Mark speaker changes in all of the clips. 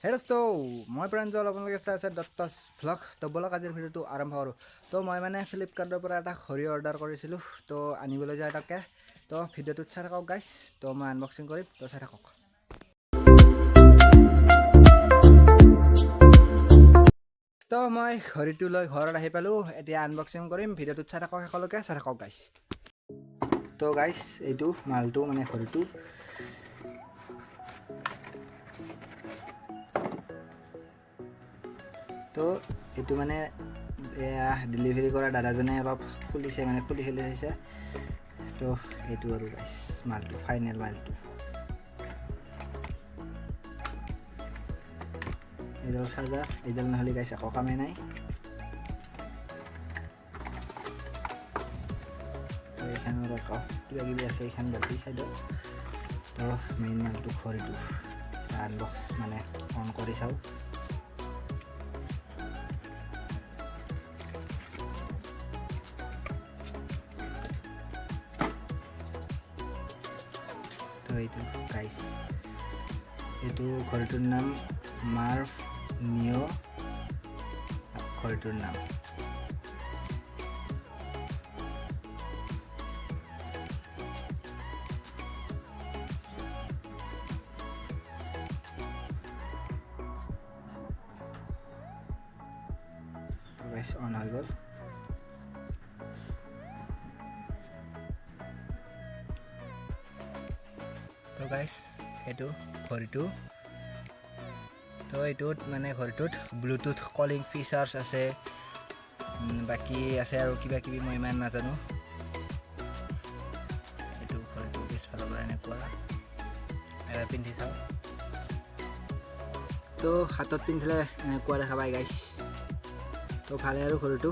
Speaker 1: হে দোস্ত, মই প্ৰাঞ্জল, আপোনালোকে চাই আছে দত্তছ ভ্লগ। তো ব'লক, আজিৰ ভিডিঅ'টো আৰম্ভ কৰোঁ। তো মই মানে ফ্লিপকাৰ্টৰ পৰা এটা ঘড়ী অৰ্ডাৰ কৰিছিলোঁ, তো আনিবলৈ যায় তাকে। তো ভিডিঅ'টোত চাই থাকক গাইছ। তো মই আনবক্সিং কৰিম, তো চাই থাকক। তো মই ঘড়ীটো লৈ ঘৰত আহি পালোঁ। এতিয়া আনবক্সিং কৰিম। ভিডিঅ'টোত চাই থাকক, শেষলৈকে চাই থাকক গাইছ। তো গাইছ, এইটো মালটো, মানে ঘড়ীটো। তো এইটো মানে এয়া ডেলিভাৰী কৰা দাদাজনে অলপ খুলিছে, মানে খুলি খুলি চাইছে। তো এইটো আৰু গাইছ মালটো, ফাইনেল মালটো। এইডাল চাৰ্জাৰ, এইডাল নহ'লে গাইছ একো কামেই নাই। তো এইখনৰ আকৌ কিবা কিবি আছে, এইখন বাতি চাইডত। তো মেইন মালটো ঘড়ীটো, আনবক্স মানে অন কৰি চাওঁ। তো এইটো গাইছ, এইটো ঘড়ীটোৰ নাম মাৰ্ফ নিঅ' ঘড়ীটোৰ নাম। তো গাইছ, অন হৈ গ'ল। তো গাইছ, এইটো ঘড়ীটো। তো এইটোত মানে ঘড়ীটোত ব্লুটুথ কলিং ফিচাৰ্ছ আছে, বাকী আছে আৰু কিবা কিবি, মই ইমান নাজানো। এইটো ঘড়ীটো পিছফালৰ পৰা এনেকুৱা। এবাৰ পিন্ধি চাওঁ। তো হাতত পিন্ধিলে এনেকুৱা দেখা পায় গাইছ। তো ভালে আৰু ঘড়ীটো।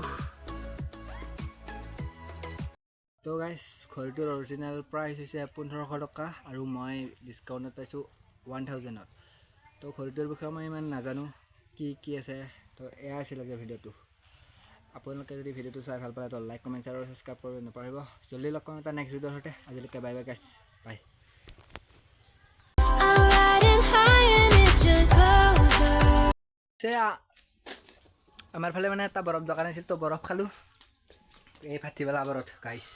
Speaker 1: তো গাইছ, ঘড়ীটোৰ অৰিজিনেল প্ৰাইচ হৈছে 1500 টকা আৰু মই ডিছকাউণ্টত পাইছোঁ 1000ত। তো ঘড়ীটোৰ বিষয়ে মই ইমান নাজানো কি কি আছে। তো এয়া আছিল আজিৰ ভিডিঅ'টো। আপোনালোকে যদি ভিডিঅ'টো চাই ভাল পালে, তো লাইক, কমেণ্ট, শ্বেয়াৰ আৰু ছাবস্ক্ৰাইব কৰিব নাপাহৰিব। জল্দি লগ পাম এটা নেক্সট ভিডিঅ'ৰ সৈতে। আজিলৈকে বাই বাই গাইছ, বাই।
Speaker 2: I'm riding high and it's just closer.
Speaker 1: আমাৰ ফালে মানে এটা বৰফ দোকান আছিল, তো বৰফ খালোঁ এই ভাটিবেলা বৰত গাইছ।